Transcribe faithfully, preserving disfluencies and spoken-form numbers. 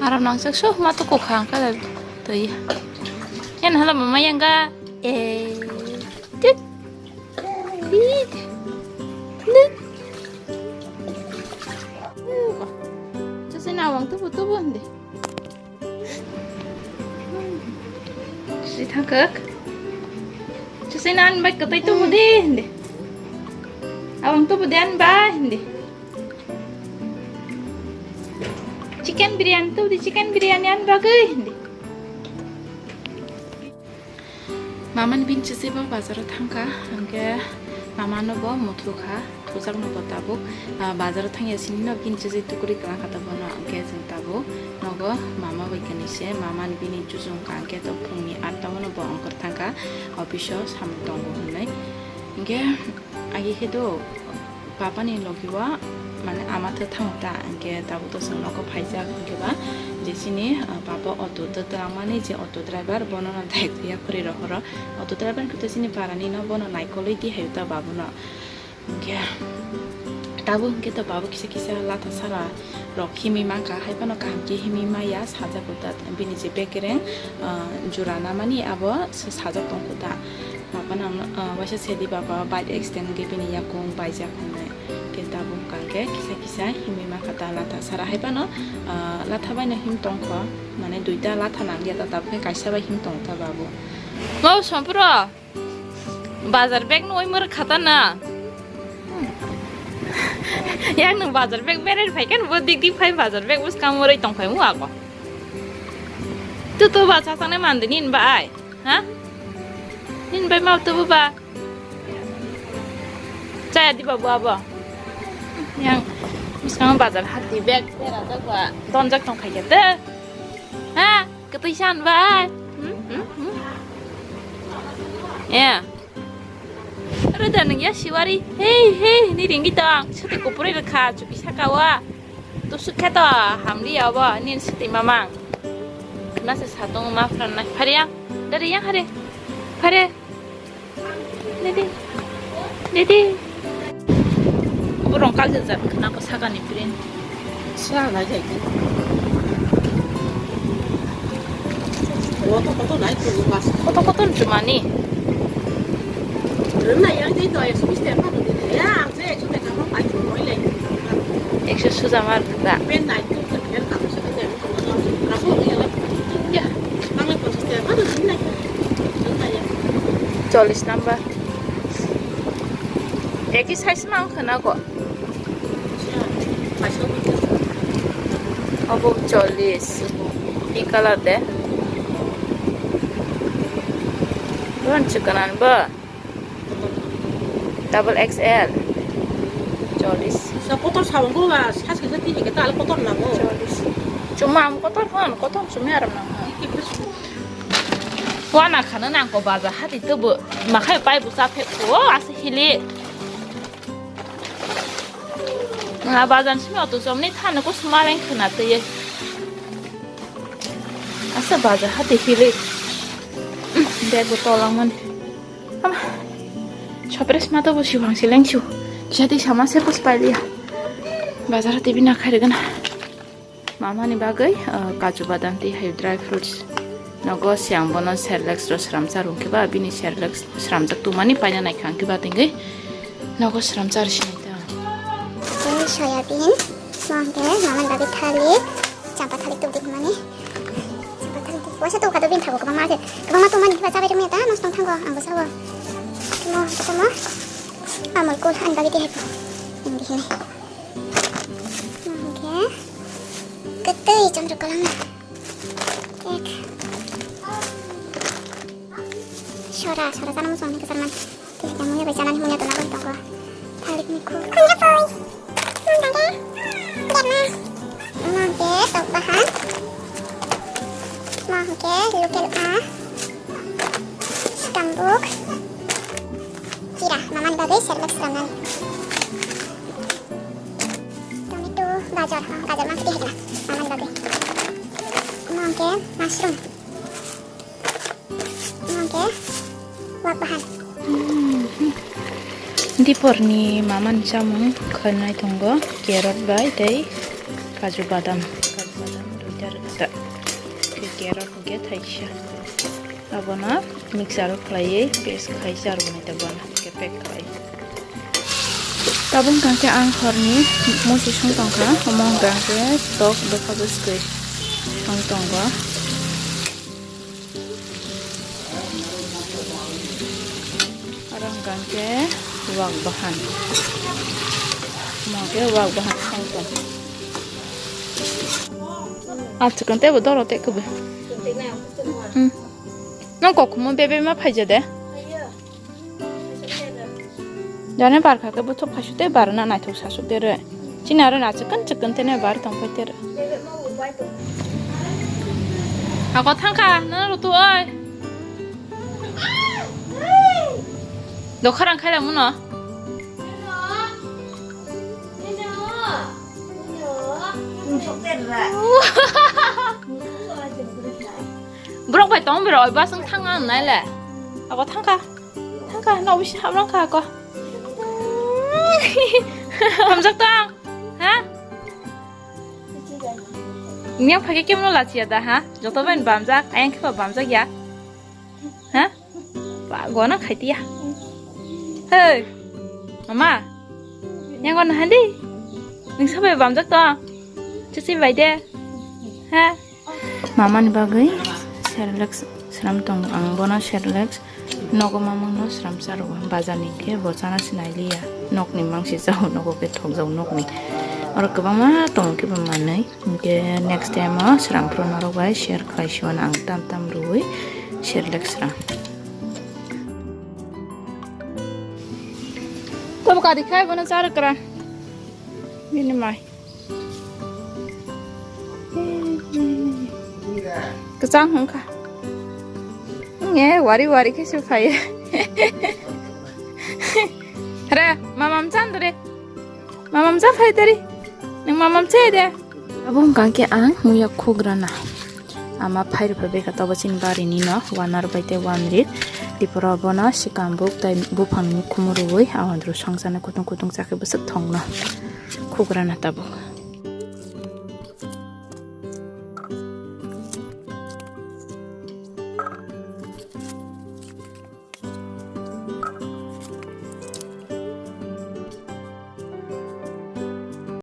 Aram nangchak so ma to kokha ang kala to ya. Yan hala mama yang ga. Eh. Tit. Tit. Tit. Chase na wang tubu tubu hande. Chase thangkak. Chase na an bai katai tubu de hande. Awang tubu de an bai hande. Chicken biryani tubu de chicken biryani an bagwi hande. Mamani bini chisi bo bazaro thangkha, hwnkhe mamano bo muthukha, thujakno bo tabuk, ah, bazaro thangya sini no bini chisi tukuri kwlangkha ta bono, hwnkhe chwng tabuk nogo mama bai kani se, mamani bini chuchung kha, hwnkhe to phungni atta bono bo ongkhor thangkha, office o samung tongo hwnwi. Hwnkhe Agi khe do papani logi o mane ama tha thango ta, hwnkhe tabuk to chwng nogo phaijak hwnkhe ba je chini, ah, papa auto tw twlangmani je auto driver bono no daitwi yaphuri rohoro. Auto driver khe to chini parani no, bono naikolwi di hayo ta babuno. Hwnkhe tabuk hwnkhe to babu kisa kisa latha sara rok himwi mankha, hai phano kaham khe himwi maya, sajak o ta bini je bekereng, ah, jura namani abo se sajak tongkha ta. Baba nang, ah, waisa sedi baba bike accident hwnkhe bini yakung baijak hwnwi. Khe tabuk hwnkha khe kisa kisa himwi mankha ta latha sara hai phano, ah, latha baino him tongkho, mane duita latha nangya ta, tabuk khe kaisa bai him tong ta babu. Mau sompro bazar bag no oi mor khata na. Yang nang bazar bag berai phai kan bo dik dik phai bazar bag bus kam moroi tong phai mu ako. Tu tu ba sa sanai mandi nin ba ai. Ha? Nin bai mau tu ba. Chaya di babu abo. Yang bus kam bazar hati bag berajak ba donjak tong phai ya te. Ha? Ketui san ba ai. Hmm? Hmm? Hmm? Ya. Rwda nung ya siwari. Hei, hei, ni ringgi tong. Suti kupuri rwkha, chuki saka wa. Tusuk khe to hamli ya obo, ni suti mamang. Khna se satung ma phran nai. Phari yang. Dari yang hari. Phari. Didi. Didi. Borong kal jajak khna ko saka ni print. Sa na jai. Koto koto nai tu mas. Koto koto chumani. Rwna yang dei to ekso bis taka pha dei. Ya, ang se ekso taka pha pai tu moi lai. Ekso suja mar da. Pen nai tu pen ka so de. Ka so ya. Ya. Ang le ponchas taka pha dei nai. Rwna ya. Chollis number. Eki size ma ang khna ko. Obo chollis. Pink color de. Bon chikanan ba. Double X L. Chollis. Sa kotor sa wngkha ba, sa sa sa tini khe tal kotor nango. Chollis. Chuma am kotor hon, kotor chumi aram nango. Wana khana nangko baja hati tubu makhai pai bu sa phe ko asa hili. Nga bajan simi auto chomni thana ko smaleng khna teye. Asa baja hati hili. Bag bo tolang mani. Ama. Chopres ma to bo siwang sileng siw. Kisa tei sama se pos pai liya. Bazar hati bina khairgana. Mamani bagwi, ah, kaju badam tei hai dry fruits. Nogo siang bono Cerelac ro sramcha rwng khe ba bini Cerelac sramjak tumani paina nai kha ang khe ba tingwi nogo sramcha rw sinai ta. Tei soyabin, mo hwnkhe mamani bagwi thalik, champa thalik tubudi hwnmani. Champa thalik tubudi. Waisa tubukha do bini thago kwbangma khe. Kwbangma tongmani khe ba chabai rwmani ta nosto wng thango ang bo sao. Mo hwnkhe tamo Amul Cool ani bagwi tei hai. Hindi hinai. Mo hwnkhe kwtwi chondro kolom. Cake. Sora, sora chana muchung ni kwchar man. Tei hai muya bai chanani muya dona bai tongo. Thalik ni khu. Khunja poi. Mang dage. Germa. Mang ke tok bahan. Mang ke local a. Stambuk. Kira, mamani bagwi Cerelac sramnani. Tomato, gajar, ah, gajar ma kiti hekla, mamani bagwi. Mang ke mushroom. Mang ke wak bahan. Diporni mamani chamung khainai tongo, carrot bai tei kaju badam. Kaju badam duita rwkha. Ta-, khe carrot hwnkhe thaisa. Abono mixer o khlaiwi paste khai charwknai ta bono hwnkhe pack khlai. Tabuk hwnkhe ang horni musi song tongkha, omo hwnkhe tok dopha bwskwi song tongo. Aro hwnkhe wak bahan. Omo hwnkhe wak bahan song tong. Achukun tei bo doro tei kwbwi. Hmm. Nang kok khumui bebe ma phaija de. Jani bar kha khe buthuk phaisu tei bar na naithok sasuk de re. Chini aro na chikon chikon tene bar tong phai tere. Ako thangkha, nana rutu oi. Dokharang khaila muno. Borok bai tong bero oi basung thanga nai le. Ako thangkha. Thangkha, no bisi hamrang kha ako. Hamjak tong. Ha? Niyang phage kemno lachiya da, ha? Joto bai bamjak, ayang khe bamjak ya. Ha? Ba, gona khai tiya. Hey. Mama. Yang gona handi. Ning sabai bamjak tong. Chuchi bai de. Ha? Mamani bagwi Cerelac sram tongo, ang bono Cerelac nogo mamangno sram charwo, bazarni khe bo chana sinai liya, nokni mangsi chao, nogo khe thokjao nokni. Oro kwbangma tongo khe bo manwi, hinkhe next time o sram phuru norok bai share khlai sio, ang tam tam rwui Cerelac sram. Tobo kari khai bono charwkra bini mai. Kwchang hwnkha. Nge wari wari khe se phai. Re, mamam chan dore. Mamam cha phai dori. Nang mamam che de. Abo hwnkha khe ang muya khugrana. Ama phai rwpha bekha tobo chini barini no wanar bai tei wanri. Tipra bono sikambuk tei buphangni khumurwi awadru songchana kutung kutung chakhe bwswk thongno. Khugrana tabuk.